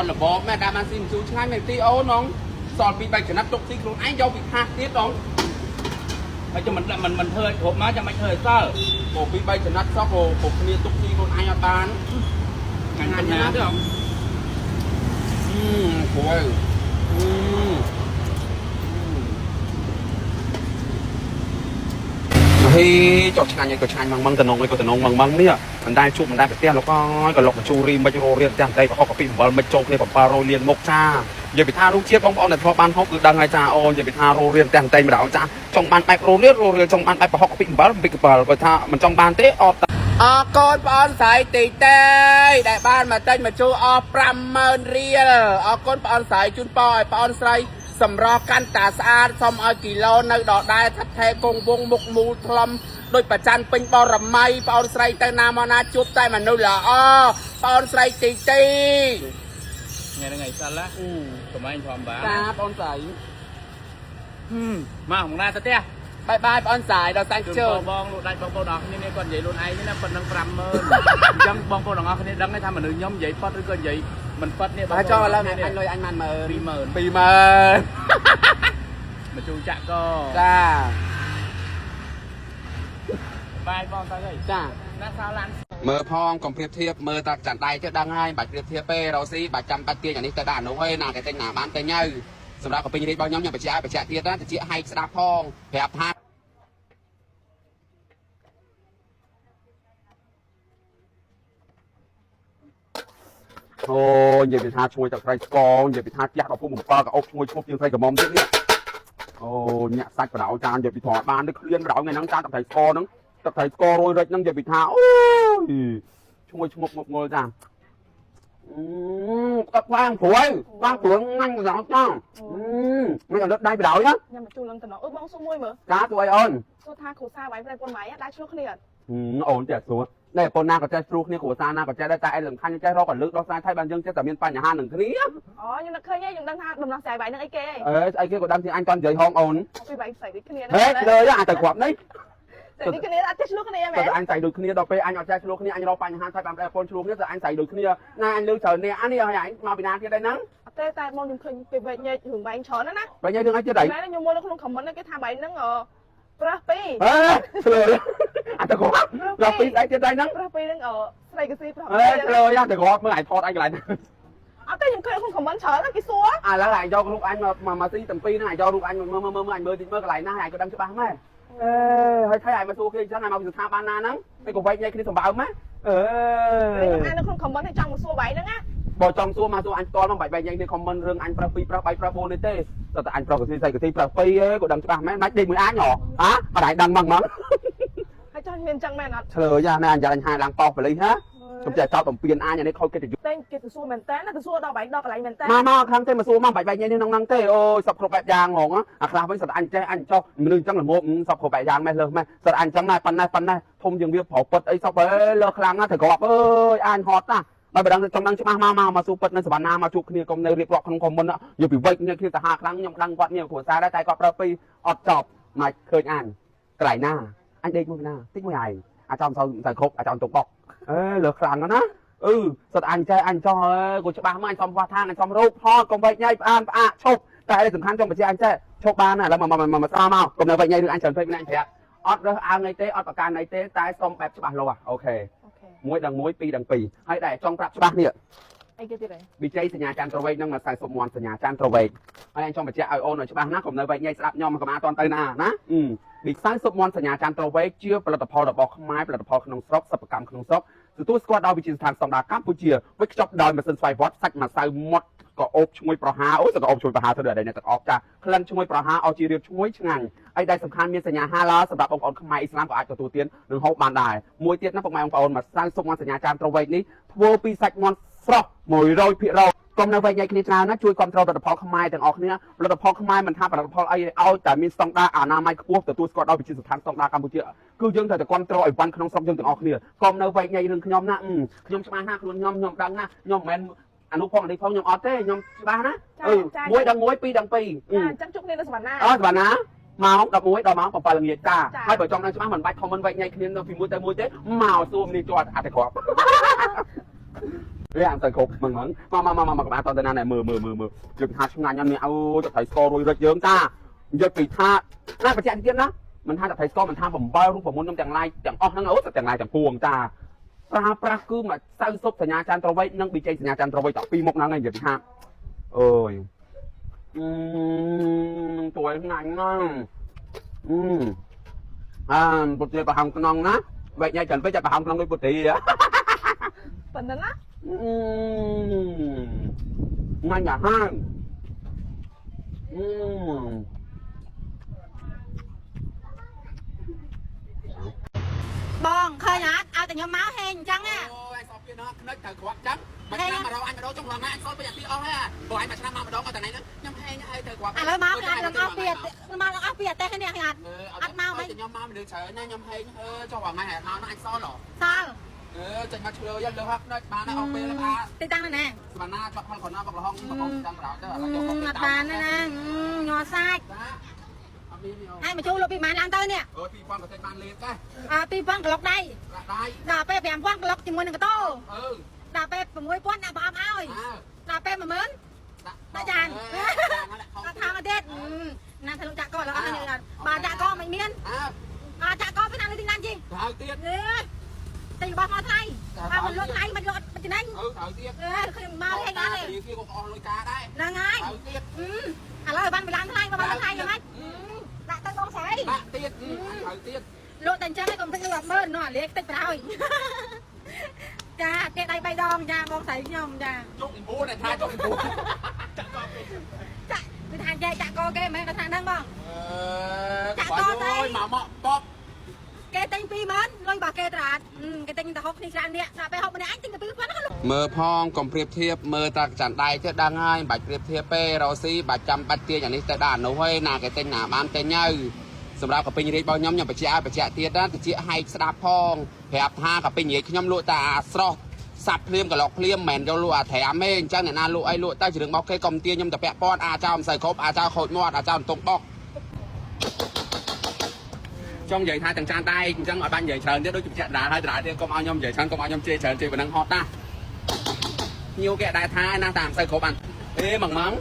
អត់របបមែនតាមបានស៊ីម្ជូរឆ្ងាញ់មែនទីអូនងសល់ពីបែកចំណាប់ទុកស៊ីខ្លួនឯងយកពីថាសទៀតដង ហើយចាំមិនមិនមិនធ្វើឲ្យគ្រប់មកចាំមិនធ្វើឲ្យសល់ ក៏ពីបែកចំណាត់សោះក៏ក៏គ្នាទុកស៊ីខ្លួនឯងអត់បាន ឆ្ងាញ់ប៉ុណ្ណា ទេអឺព្រោះអឺហេចុះឆ្ងាញ់អីក៏ឆ្ងាញ់ម៉ងម៉ងតំណងអីក៏តំណងម៉ងម៉ងនេះមិនដែលជួបមិនដែលប្រទះលោកអើយក៏លោកបញ្ជូរីមិនរោរៀនផ្ទះតែប្រហុកកាពីអំបិលមិនចូលគ្នា700លានមុខចានិយាយពីថារូបជាតិបងប្អូនដែលធ្លាប់បានហូបគឺដឹងហើយចាអូនិយាយពីថារោរៀនផ្ទះតែម្ដងចាចង់បានបែបរោរៀនរោរៀនចង់បានបែបប្រហុកកាពីអំបិលពីអំបិលបើថាមិនចង់បានទេអត់អរគុណបងស្រីទីតេដែលបានមកទិញមកជួអស់50000រៀលអរគុណបងស្រីជូនពរឲ្យបងស្រីសម្រស់កាន់តាស្អាតសូមឲ្យគីឡូនៅដដែលថិតថេរគង់វងមុខមូលថ្លំដូចប្រច័នពេញបរមីបងស្រីទៅណាមកណាជួបតែមនុស្សល្អបងស្រីទីទី ថ្ងៃហ្នឹងថ្ងៃសិលណាកំឯងព្រមបាន ចាបងស្រី មកមកណាទៅផ្ទះ បាយបាយបងស្រីដល់សាញ់ ជូន ជើ បងលក់ដាច់បងប្អូនអរគ្នានេះគាត់និយាយខ្លួនឯងណាប៉ុណ្ណឹង50000អញ្ចឹងបងប្អូនទាំងអស់គ្នាដឹងថាមនុស្សខ្ញុំនិយាយប៉ត់ឬក៏និយាយមិនប៉ត់នេះបង បើចោលឥឡូវអញលុយអញបាន10000 20000 20000 មកជួចាក់ក ចា បាយបងទៅហើយ ចា ណាសោឡាន មើលផងកុំប្រៀបធៀបមើលតាចាន់ដៃទៅដឹងហើយបាច់ប្រៀបធៀបទេរ៉ូស៊ីបាច់ចាំបាច់ទាញអានេះទៅដាក់អានោះទេណាតែទិញណាបានទិញហើយសម្រាប់កពេញរាជរបស់ខ្ញុំខ្ញុំបញ្ជាក់ឲ្យបញ្ជាក់ទៀតណាតិចហែកស្ដាប់ផងប្រាប់ថាអូនិយាយពីថាឈ្ងុយទឹកត្រីស្ករនិយាយពីថាផ្ទះដល់ភូមិ7ក៏អុកឈ្ងុយឈ្មោះជាងត្រីក្រមុំទៀតនេះអូញាក់សាច់បដៅចាននិយាយពីថាបានទៅឃ្លានបដៅថ្ងៃហ្នឹងចានទឹកត្រីស្ករហ្នឹងទឹកត្រីស្កររយរិចហ្នឹងនិយាយពីថាអូយឈ្ងុយឈ្ងប់ងប់ងល់ចាអឺកាត់ខ្លាំងព្រួយខ្លាំងព្រួយងាញ់ដល់ចង់អឺមិនអត់ដៃបដៅណា ញ៉ាំមកជួលនឹងតំណអឺបងសួរមួយមើល កាជួយអីអូន សួរថាគ្រូសាវាយប្រែពន្ធម៉ៃដែរឆ្លោះគ្នាអត់ អូនចេះសួរតែប៉ុណ្ណាក៏ចេះស្រួលគ្នាគ្រួសារណាក៏ចេះដែរតែឯងសំខាន់ចេះរកកលឹកដោះស្រាយថៃបានយើងចេះតែមានបញ្ហានឹងគ្នា អូខ្ញុំនឹកឃើញហើយខ្ញុំដឹងថាដំណោះស្រាយវាយនឹងអីគេ អេស្អីគេក៏ដឹងជាអញតន់និយាយហងអូន ពីវាយស្រីដូចគ្នា ហេលើអាចទៅគ្រាប់នេះ ស្រីដូចគ្នាអត់ចេះឆ្លោះគ្នាមែន តែអញស្អីដូចគ្នាដល់ពេលអញអត់ចេះឆ្លោះគ្នាអញរកបញ្ហាថៃបានប្រពន្ធឆ្លោះគ្នាតែអញស្អីដូចគ្នាណាអញលើច្រើននេះអានេះឲ្យអញមកពីណាទៀតដែរហ្នឹង អត់ទេតែបងខ្ញុំឃើញគេវែកញែករឿងបែងច្រើនណាស់ណា បែរញ៉ៃរឿងអីទៀតអី មែនខ្ញុំមើលនៅក្នុង comment គេថាបែងហ្នឹងប្រុសពីរ ហេឆ្លើយអាចទៅគ្រាប់ដល់ពីស្អីទៀតដែរហ្នឹង ប្រុសពីរហ្នឹងស្រីកស៊ីប្រុស ហេឆ្លើយទៅគ្រាប់មើលអញថតអញកន្លែង អត់ទេខ្ញុំឃើញក្នុង comment ច្រើនណាស់គេសួរ ឥឡូវអញយករូបអញមកមកស៊ីទាំងពីរហ្នឹងអញយករូបអញមើលមើលមើលអញមើលតិចមើលកន្លែងណាអញក៏ដឹងច្បាស់ម៉ែអេហើយថៃអញមកសួរគេអញ្ចឹងអញមកពីស្ថាប័នណាហ្នឹងឯងក៏វែកញែកគ្នាសម្បើមណាអេ ខ្ញុំអាននៅក្នុង comment ឲ្យចង់មកសួរបែងហ្នឹងណា បើចង់សួរមកសួរអញផ្ទាល់មកបាច់បែកញែកគ្នា comment រឿងអញប្រុស2ប្រុស3ប្រុស4នេះទេតែអញប្រុសកស៊ីស្អីកស៊ីប្រុស2ឯងក៏ដឹងច្បាស់មែនមិនដេកមួយអញហ៎ហ៎អត់ឯងដឹងហ្មងហ្មង ហើយចង់មានចឹងមែនអត់ ឆ្លើយណាអញយ៉ាងអញហាឡើងប៉ោះប៉ូលីសហ៎ខ្ញុំចេះចោតបំពេញអញអានេះខូចកិត្តិយស តែគេទៅសួរមែនតើណាទៅសួរដល់បែងដល់កន្លែងមែនតើ មកមកខាងទេមកសួរមកបាច់បែកញែកនេះក្នុងហ្នឹងទេអូយសពគ្រប់បែបយ៉ាងហ្មងអាខ្លះវិញសត្វអញចេះអញចោះមនុស្សអញ្ចឹងល្មមសពគ្រប់បែបយ៉ាងម៉េះលើសម៉េះសត្វអញអញ្ចឹងណាប៉ុណ្ណេះប៉ុណ្ណេះធំជាងវាប្រុសពិតអីសពអើយលើសខ្លាំងណាស់ត្រូវគ្រាប់អើយអញហត់ណាស់បើមិនដឹងចង់ដឹងច្បាស់មកមកមកសួរពិតនៅសវណ្ណាមកជួបគ្នាកុំនៅរៀបរាប់ក្នុងខមមិនយកពីវែកគ្នាទៅហាខ្លាំងខ្ញុំដឹងគាត់មានគ្រួសារដែរតែគាត់ប្រើពីអត់ចប់មកឃើញអញកន្លែងណាអញដេកមួយណាតិចមួយឯងអាចចំសៅសៅគ្រប់អាចចំទុកបុកអេលើសខ្លាំងណាស់ណាអឺសត្វអញចេះអញចង់អើយក៏ច្បាស់មកអញសុំវាស់ថាអញសុំរូបថតកុំវែកញ៉ៃផ្អានផ្អាកឈប់តែឯងសំខាន់ចង់បញ្ជាក់អញចេះឈប់បានណាឥឡូវមកមកមកស្អមកកុំនៅវែកញ៉ៃរឿងអញច្រើនពេកម្នាក់អញប្រាប់អត់រើសអើងអីទេអត់ប្រកាន់អីទេតែសុំបែបច្បាស់លាស់អូខេ អូខេ 1ដឹង1 2ដឹង2ហើយដែលចង់ប្រាប់ច្បាស់នេះ អីគេទៀតហ៎ វិជ័យសញ្ញាច័ន្ទត្រវែកនឹងមក40មន់សញ្ញាច័ន្ទត្រវែកហើយអញចង់បញ្ជាក់ឲ្យអូនឲ្យច្បាស់ណាកុំនៅវែកញែកស្ដាប់ខ្ញុំកុំអាតន់ទៅណាណាវិស័យសុបមន់សញ្ញាច័ន្ទត្រវែកជាផលិតផលរបស់ខ្មែរផលិតផលក្នុងស្រុកសិប្បកម្មក្នុងស្រុកទទួលស្គាល់ដោយវិទ្យាស្ថានស្តង់ដារកម្ពុជាវេចខ្ចប់ដោយម៉ាស៊ីនស្វ័យវត្តសាច់ម្សៅម៉ត់ក៏អូបឈ្ងុយប្រហាអូសក៏អូបឈ្ងុយប្រហាទៅដល់អ្នកទាំងអស់ចាក្លិនឈ្ងុយប្រហាអស់ជារៀបឈ្ងុយឆ្ងាញ់ហើយដែលសំខាន់មានសញ្ញាហាឡាសម្រាប់បងប្អូនខ្មែរអ៊ីស្លាមក៏អាចទទួលទាននិងហូបបានដែរមួយទៀតណាពុកម៉ែបងប្អូនម្សៅសុបមន់សញ្ញាច័ន្ទត្រវែកនេះធ្វើពីសាច់មាន់ស្រស់100%កុំនៅវែកញែកគ្នាច្រើនណាជួយគ្រប់គ្រងផលិតផលខ្មែរទាំងអស់គ្នាផលិតផលខ្មែរមិនថាផលិតផលអីឲ្យតែមានស្តង់ដារអនាម័យខ្ពស់ទទួលស្គាល់ដោយវិទ្យាស្ថានស្តង់ដារកម្ពុជាគឺយើងត្រូវតែគ្រប់គ្រងឲ្យវ៉ាន់ក្នុងស្រុកយើងទាំងអស់គ្នាកុំនៅវែកញែករឿងខ្ញុំណាខ្ញុំច្បាស់ណាស់ខ្លួនខ្ញុំខ្ញុំដឹងណាខ្ញុំមិនមែនអនុផងនេះផងខ្ញុំអត់ទេខ្ញុំច្បាស់ណាអឺ1ដឹង1 2ដឹង2 ចាអញ្ចឹងជួបគ្នានៅសវណ្ណា អើសវណ្ណាម៉ោង11ដល់ម៉ោង7ល្ងាចតាហើយបើចង់ដឹងច្បាស់មិនបាច់ comment វែកញែកគ្នានៅពីមួយទៅមួយទេមកសួរនេះជាប់អត់តែគ្រាប់ វាអត់ទៅគ្រប់ហ្មងហ្មងមកមកមកមកក្បាលតទៅណាណែមើលមើលមើលមើលយើងថាឆ្ងាញ់អត់នេះអូទឹកត្រីស្កររួយរិចយើងតានិយាយពីថាណាបញ្ជាក់ទៀតណាមិនថាទឹកត្រីស្ករមិនថាបំបើរូបមន្តខ្ញុំទាំងឡាយទាំងអស់ហ្នឹងអូទាំងឡាយទាំងពួងតាប្រើប្រាស់គឺមកសៅសុបសញ្ញាចន្ទត្រវៃនិងប៊ីជ័យសញ្ញាចន្ទត្រវៃតពីរមុខហ្នឹងឯងនិយាយពីថាអើយអឺជួយឆ្ងាញ់ណាស់អឺអាពុទ្ធិប្រហោងក្នុងណាវែកញ៉ៃច្រើនពេកចាប់ប្រហោងក្នុងដូចពុទ្ធិ ប៉ុណ្ណឹងណា ងាញ់អាហារអឺ បងឃើញអត់ឲ្យតែខ្ញុំមកហេងអញ្ចឹងណា អូយសពទៀតណាខ្នឹចត្រូវគ្រាប់ចឹងមួយឆ្នាំមករកអញម្ដងចុងឡងណាអញសល់ពីអាទីអស់ហើយព្រោះអញមួយឆ្នាំមកម្ដងអត់តែថ្ងៃហ្នឹងខ្ញុំហែងហើយត្រូវគ្រាប់ ឥឡូវមកខ្ញុំនឹងអស់ពីមកនឹងអស់ពីអតេះនេះខ្ញុំអត់អត់មកវិញ ខ្ញុំមកមនុស្សច្រើនណាខ្ញុំហែងអឺចុះថ្ងៃហែមកអញសល់ហ៎ សល់ អឺចេញមកឆ្លើយលើហក់ខ្នឹចបានអស់ពេលហើយ ទីតាំងណា សវណ្ណាជាប់ផលខណាបកលហងបកចាំប្រោទៅឥឡូវយក អត់បានណាញ័រសាច់ តាអត់មានទេ ហើយមកជួលលុបពីម៉ានឡើងទៅនេះ អូ2000ក៏ចេញបានលៀបដែរ អើ2000ក្លុកដៃ ដាក់ដៃ ដល់ពេល5000ក្លុកជាមួយនឹងកតោ អឺ ដល់ពេល6000ដាក់ប្រអប់ឲ្យ អើ ដល់ពេល10000ដាក់ចានអត់ថាមកទៀតណាថាលោកចាក់កឥឡូវអស់ហើយបើចាក់កមិនមាន អើ អើចាក់កពីណាទីណាជី ត្រូវទៀត នេះទិញរបស់មកថ្លៃបើមិនលក់ថ្លៃមិនលក់មិនចំណេញ អឺត្រូវទៀត អឺខ្ញុំមកហេងអត់ទេ គេក៏អស់លុយការដែរ ហ្នឹងហើយ ត្រូវទៀត ឥឡូវបានបន្លានថ្លៃបើបានថ្លៃយ៉ាងម៉េចដាក់ទៅបងស្រី ដាក់ទៀតត្រូវទៀត លក់តែអញ្ចឹងឯងកុំតិចលក់ម៉ឺននោះអាលាកតិចប្រហើយចាគេដៃ3ដងចាបងស្រីខ្ញុំចា ជុក9តែថាជុក9 ចាក់គឺថាចែកចាក់កគេមិនមែនគាត់ថាហ្នឹងបង អឺកអូយមកមកប៉ុក គេទិញ20000លុយរបស់គេត្រាតគេទិញទៅហូបគ្នាច្រើននេះដល់ពេលហូបម្នាក់ឯងទិញទៅ2000ហ្នឹង មើលផងកុំប្រៀបធៀបមើលតាច័ន្ទដៃទៅដឹងហើយមិនបាច់ប្រៀបធៀបទេរ៉ូស៊ីបាច់ចាំបាច់ទាញអានេះទៅដាក់អានោះហើយណាគេទិញណាបានទិញហើយសម្រាប់កាពេញរាជរបស់ខ្ញុំខ្ញុំបញ្ជាក់ឲ្យបញ្ជាក់ទៀតណាតិចហែកស្ដាប់ផងប្រាប់ថាកាពេញរាជខ្ញុំលក់តែអាស្រស់សាប់ភ្លាមកឡុកភ្លាមមិនមែនយកលក់អាត្រាំទេអញ្ចឹងអ្នកណាលក់អីលក់ទៅជារឿងរបស់គេកុំទាញខ្ញុំទៅពាក់ព័ន្ធអាចោលមិនសូវគ្រប់អាចោលខូចមាត់អាចោលតុងបុកចង់និយាយថាទាំងចានតែអញ្ចឹងឲ្យបាញ់និយាយច្រើនទៀតដូចជាបញ្ជាក់ដាលហើយដាលទៀតកុំឲ្យខ្ញុំនិយាយច្រើនកុំឲ្យខ្ញុំជេរច្រើនជេរប៉ុណ្ណឹងហត់ណាញៀវគេដែរថាណាតាមសូវគ្រប់អានអេម៉ងម៉ង